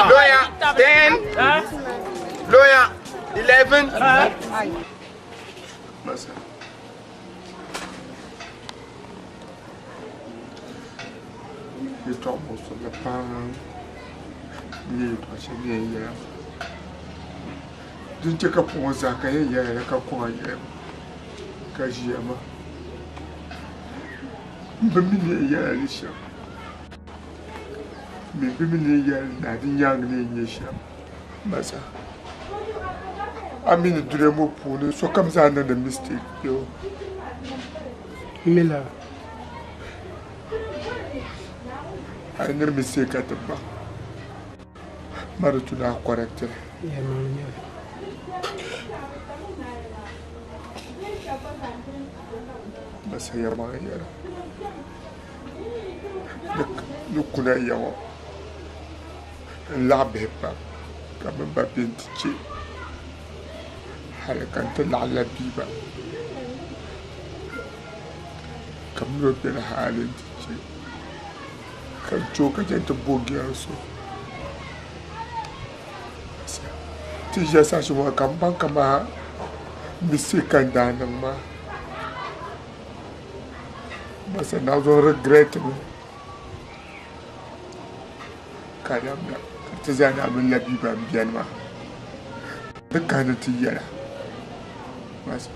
Lawyer 10, lawyer 11. Masa. Yɛtɔɣa muɣisirili pam nyɛ yɛltɔɣa shɛli din yɛn yɛla din chɛ ka puɣu zaa ka yɛn yɛla ka kɔŋa yɛli ka ʒiya maa m bi mi ni yɛn yɛla li shɛm mi bi mi ni yɛn yɛla li naai di nyaaŋa ni yɛn nyɛ shɛm masa a mi ni dunia ŋɔ puuni sokam zaa niŋdi mistake bɛ Mila. A yi niŋ mistake ka ti baŋ ma di tu ni a correct li. Masa yɛlimaŋ yɛla ni kuna ya ŋɔ n laɣi bihi pam ka bɛ ba bɛ nti che hali ka n ti laɣi la bia ba ka m mini o beni hali nti che ka n che o ka chani ti bo girl so ti ʒiya saha shɛli maa ka m baŋ kaman mistake ka n daa niŋ maa. Masa na zo regret mi. Ka lamla ka ti zaa na mini Labiba m-beni maa. Di kani ti yɛla. Masa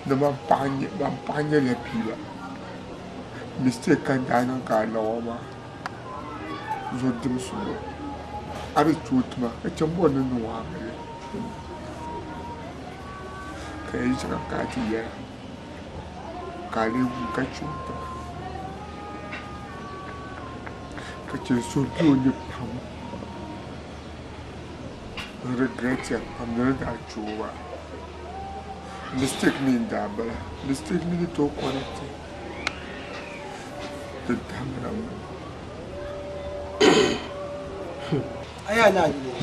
ni man paɣa n-nyɛ man paɣa n-nyɛ Labiba. Mistake ka n daa niŋ ka a laɣ o maa. Zo dimsi ŋɔ a di tooi ti ma ka chɛ m-bɔri ni niŋ o amiliya. Ka yi chɛ ka a ti yɛla ka a lee guui ka chɛ o tiŋa ka chɛ n suhu be o ni pam n regret ya pam ni di daa chɛ o maa mistake mi n-daa bala mistake mi ni tooi connect di damla mi. A yaa ni a yuli o.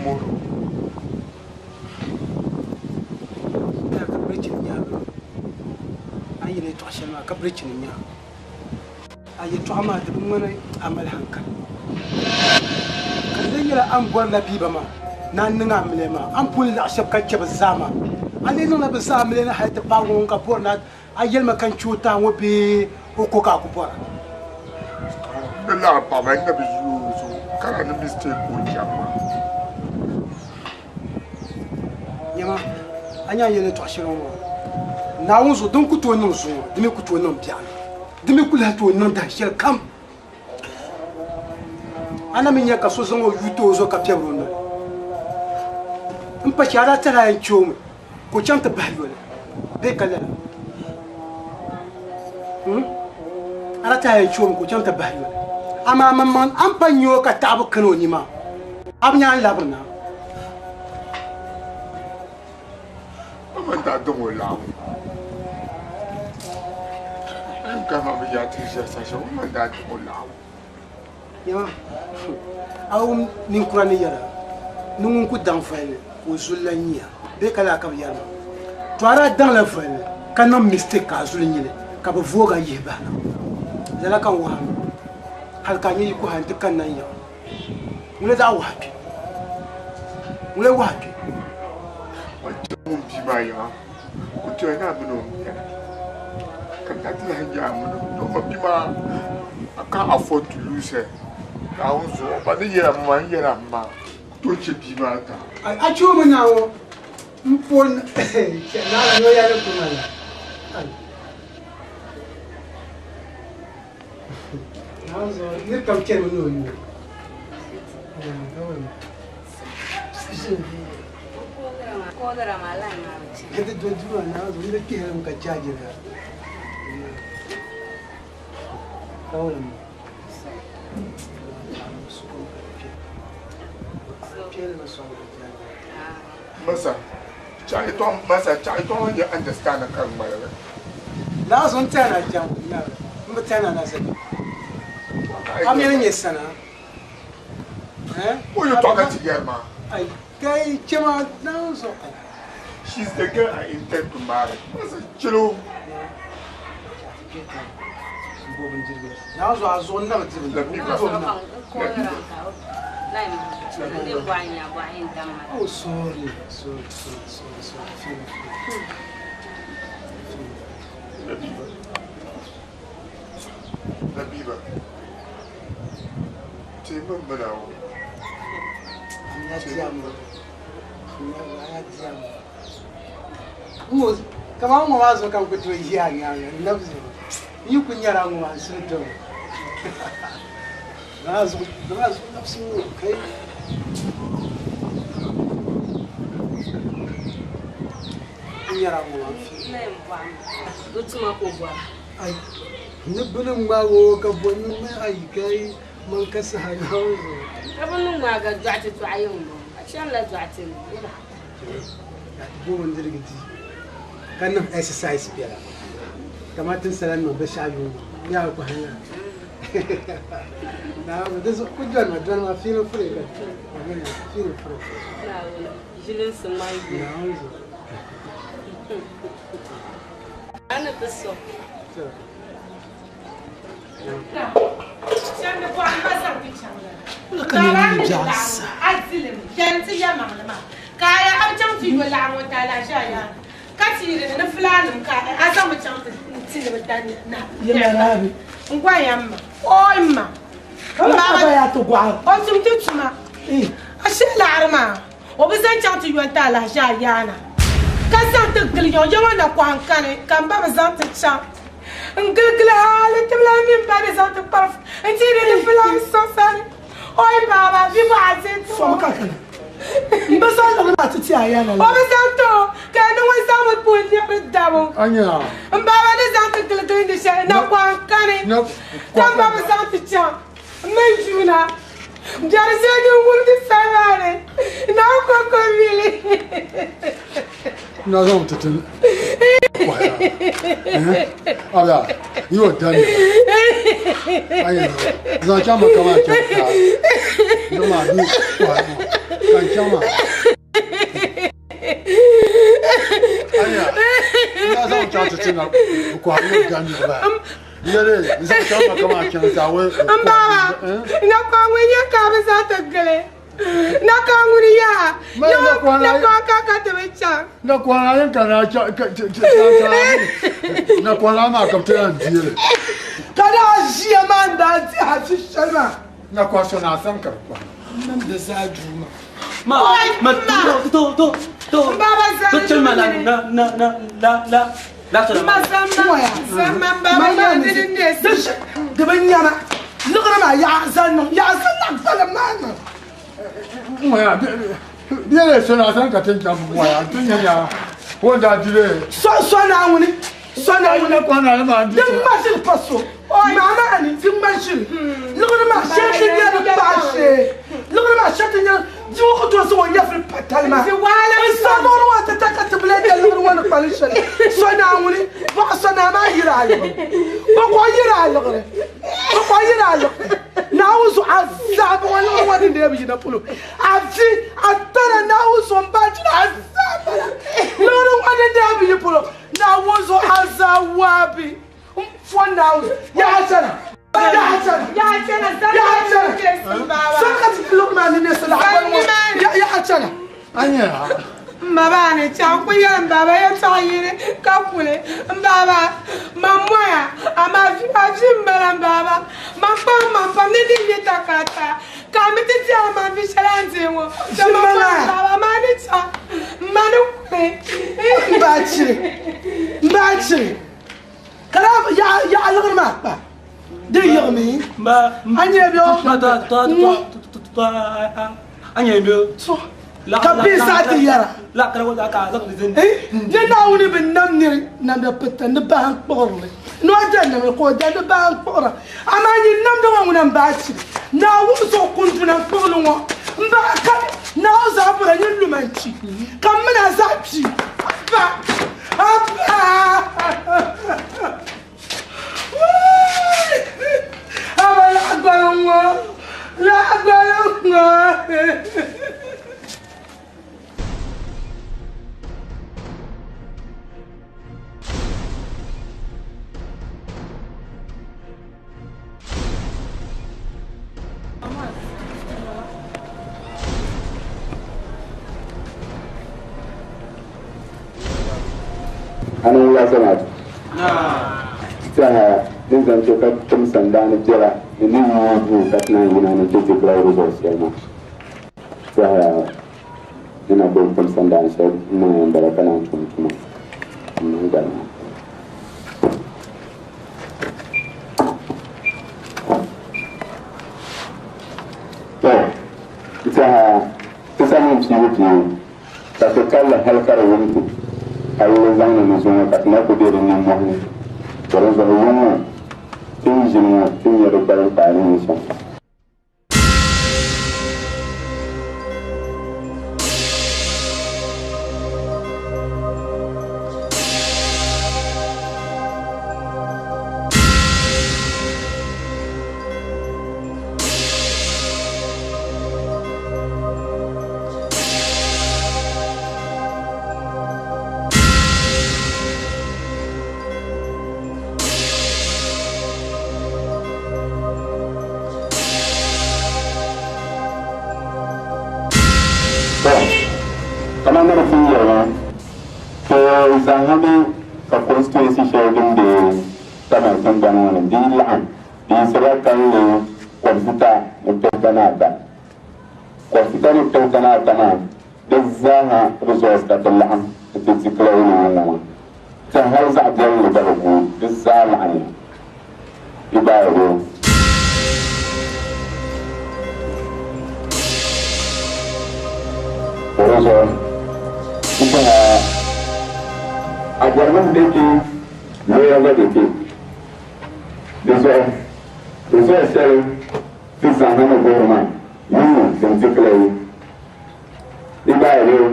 Moro. Yaa ka birichini nyaa bɛ a ni yɛli yɛltɔɣa shɛli maa ka birichini nyaa a yɛltɔɣa maa di bi ŋmani a mali hankali ka di lee nyɛla a ni bɔri labiiba maa ni a niŋ amiliya maa a ni pun laɣi shɛba ka chɛ bɛ zaa maa a lee niŋla bɛ zaa amiliya ni hali ti paagi ŋun ka bɔri ni a yɛli ma ka n chɛ o taai ŋɔ bee o ko ka a ku bɔra? Bɛ laɣim paɣiba n na bi ʒi o zuɣu ka na ni mistake ka o chaŋ maa. Nyama, a nya a ni yɛli yɛtɔɣ shɛli ŋɔ maa, Naawuni zuɣu din ku tooi niŋ zuŋɔ, di mi ku tooi niŋ biɛɣuni, di mi ku lahi tooi niŋ dahin shɛli kam. A na mi nya ka so zaŋ o yuu ti o zuɣu ka piɛbir o noli. M pa chɛ a daa tɛhi a yɛn chɛ o mi ka o chaŋ ti bahi yoli bee ka lala? Hmm? A daa tɛhi a yɛn chɛ o mi ka o chaŋ ti bahi yoli. Amaa maŋmaŋ a ni pa nya o ka taɣibu kani o ni maa, a bi nya a ni labirina. O man daa daŋ o laɣibu. N ka ma bi yaa ti ʒiya saha shɛli, o man daa daŋ o laɣibu. Nyama, a wum ninkura ni yɛra ni ŋun ku daŋ voli ka o zuli lan nyiya bee ka laa ka bɛ yɛri maa. To a daa daŋla voli ka niŋ mistake ka a zuli nyili ka bɛ voog a yihi bahi na. Lala ka n wahi a mi hali ka a nya yiko hali nti kanna n yiŋa. Ŋuna daa wahi kpe. Ŋuna wahi kpe. O chɛ ŋun bia maa yiŋa ka o toya ni a mini o m-beni ka n daa ti lahi nya a mini o ni o ma bia maa I can't afford to lose her. Naawuni zuɣu o ba ni yɛla m ma n yɛla m ma ku tooi chɛ bia maa daa. A chɛ o mi Naawuni m pon Naawuni ni o yɛli ku ma la. Nir kam chɛrimi ni o yuui. Di do duu maa Naawuni zuɣu n di kpihirimi ka chaajiri ya. Masa, chaɣi tɔŋ masa chaɣi tɔŋ n yɛ understand ka ŋmaligi. Laa zuɣu n tɛhi na jɛm n bi tɛhi na na zali. A mi ni nyɛ sana. O yi tɔɣi ka ti yɛri maa. Ai kai chɛma naa zuɣu. She's the girl I intend to marry. Masa chelo. Naa zuɣu a zuɣu n na bi dibi. Oh sorry, sorry, sorry, sorry, sorry. Feel free. Labiba. Labiba. Teemi m mini a ŋɔ. Kaman ŋɔ maa zuɣu ka n ku tooi ʒi a nyaaŋa n nabi zuɣu. N yi ku nyari a ŋɔ maa n suhu domi. Maa zuɣu nabisi ŋɔ kai. N nyari a ŋɔ maa n fi. Ai, ni bini ŋmaagi o ka bo ni mi ai kai man ka saha Naawuni zuɣu. Ka bɛ ni ŋmaagi a dɔɣite tɔɣa yiŋ ŋɔ, a chanila dɔɣite ni yɛla. Ka ti bo bindirigu di ka niŋ exercise biɛla kamani ti ni sala niŋ binshɛɣu yuŋ ŋɔ ni a kɔhi nya Naawuni di zuɣu ku doli ma doli ma feel free ka feel free. Naawuni ʒilinsi ŋmani yuŋ. Naawuni zuɣu. A ni ti so. ti yi di ni ni fulaanim ka a zaŋ mi chaŋ ti ni bi da na. N gɔya m ma. Oi m ma. M ba o tum ti tuma. A shee laɣiri maa o bi zaŋ chaŋ ti yɔnti alahiʒi a yaana ka zaŋ ti gili yɔŋ yɔŋɔ na kɔhi n kani ka m ba bi zaŋ ti chaŋ n giligili hali ti bi lahi mi m ba ni zaŋ ti kpari n ti di ni filaŋ so sani. Oi baaba vi bɔɣa ti ti o. Sɔmi ka kana. M bi zaŋ liɣiri maa ti ti a yaana la. O bi zaŋ ti o ka ni ŋun zaŋ mi puhi liɣiri dabu. M baaba ni zaŋ ti giligili ni shɛli na kɔhi n kani ka m ba bi zaŋ ti chaŋ m mini Juuna. Biɛri shɛli din wumdi sali maa ni Naawuni kɔŋko m-mi li. Na zaŋ ti ti kɔhira. Abia, yi o dani. Ayi zaŋ chaŋ ma kaman chaŋ ka di maa di kɔhira ŋɔ ka n chaŋ maa. Anya, na zaŋ chaŋ ti ti na kɔhira yi o dani ba. Yɛli zaŋ chaŋ ma kaman chaŋ ka a M baaba, na kɔhi ŋun yɛ ka a bi zaŋ ti gili. Na ka ŋuni yaa? Na kɔhi ka ka ti bi chaŋ. Na kɔhi la yɛn ka na cha ka cha cha cha na kɔhi la maa ka bi ti yɛn deeli. Ka daa ʒiya maa n daa di a ʒi shɛli maa. Na kɔhi so naa sani ka bi kɔhi. Nam di zaa duu maa. Ma ma to to to to to chɛli ma na na na na la la la sɔrɔ ma zama ma ba ma di di ne di bi nyama liɣiri maa yaɣa zaŋ niŋ yaɣa zaŋ niŋ kpalim maa niŋ. Ŋɔya bia so naa sani ka ti chaŋ ŋɔya ti nya nya o daa di le. So so Naawuni so Naawuni din ŋma ʒili pa so maa maa ni din ŋma ʒili liɣiri maa shɛli ti nyɛ di paɣa shee liɣiri maa shɛli ti nyɛ di ŋɔ ku tooi zaŋ o nyɛvili pa talima n sa liɣiri ŋɔ ti ta ka ti bi lahi nya liɣiri ŋɔ ni kpalim shɛli so Naawuni bɔɣa so naa maa yiri a liɣiri bɛ kɔɣi yiri a liɣiri bɛ kɔɣi yiri a liɣiri Naawuni zuɣu a zaa bɛ ŋɔ liɣiri ŋɔ din dee bi yina polo a vi a tana Naawuni zuɣu m bahi jina a zaa bala liɣiri ŋɔ din dee bi yi polo Naawuni zuɣu a zaa waabi m po Naawuni yaha chana yaha chana yaha chana sani ka ti liɣiri maa ni neesi laɣibali ŋɔ yaha chana M ma baa ni chaŋ ku yɛli m baaba yɛltɔɣa yini ka kuli m baaba man moya amaa vi maa vi m-bala m baaba man kpaŋ maŋ pam ni di nyɛ takarata ka a mi ti diɛri man vi shɛli a ni deei ŋɔ to man kpaŋ m baaba amaa ni chaŋ m ma ni kuli. M baa chiri m baa chiri ka daa yaɣa liɣiri maa kpa di yiɣimi a nyɛ bɛ ka bihi zaa ti yɛra ni Naawuni bi nam niri namda pita ni bahi n-kpuɣiri li ni o da namda ka o da ni bahi n-kpuɣira amaa nyin namda ŋɔ ŋuna m-bahi chiri Naawuni zuɣu kunduna n-kpuɣi li ŋɔ m-bahi ka Naawuni zaa bɔra nyin luma n-chi ka m mini a zaa kpi Abba! Abba! Aba laɣigbaliŋ ŋɔ laɣigbaliŋ ŋɔ. Ani ŋun yaa zamaatu tɛha din zaŋ chɛ ka tim sandaani biɛla ni ni yuui duu ka ti naan yina ni ti declare results shɛli maa tɛha ni na gbubi tim sandaani shɛli n-niŋ yɛn bala ka naan tum tuma n-niŋ gari maa. To, n tɛha ti sani piibu piibu ka ti kalli hali ka di wum ti, hali zaŋ ni ni zuŋɔ ka ti na ku be di nimmɔhi ni. To di zuɣu yuŋ ŋɔ ti ni ʒini ŋɔ ti ni nya di kpalim paai ni nyɛ shɛm. To, kamani ni ti yɛri ŋɔ, ti zaaha mi ka constituency shɛli din be Tamale tiŋgbani ŋɔ ni di yi laɣim di yiɣisirila kalinli kɔbisita ni pihita ni ata. Kɔbisita ni pihita ni ata maa di zaaha results ka ti laɣim nti declare li ŋɔ maa. Ti hali zaɣ biɛlli gba bi guui di zaa laɣimya. Yi gbaai bee? Di zuɣu n tɛha a bɔrimi ni bɛ kpe looya gba bɛ kpe. Di zuɣu result shɛli ti zaŋ na ni guhiri maa yuŋ din declare yi. Yi gbaai bee?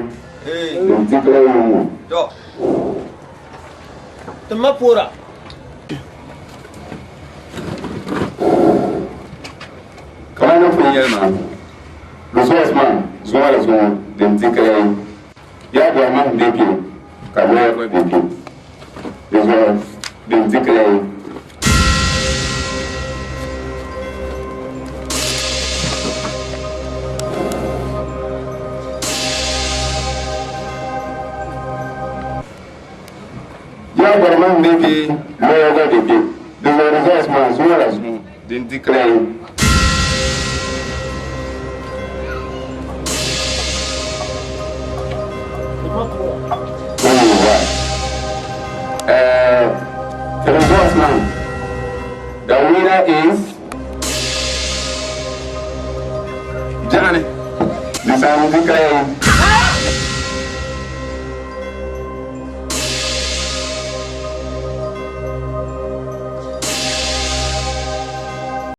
Din declare yuŋ ŋɔ. Ti ma poora. Kamani ni pun yɛli maa, resource maa zuŋɔ la zuŋɔ din di kaya yi. Yaa bɔri mahim bee kpe ka lɔya gba be kpe. Di zuɣu din di kaya yi. Yaa bɔri mahim bee kpe lɔya gba be kpe. Di zuɣu resource maa zuŋɔ la zuŋɔ din di kaya yi. The results now. The winner is Johnny. This time is declared.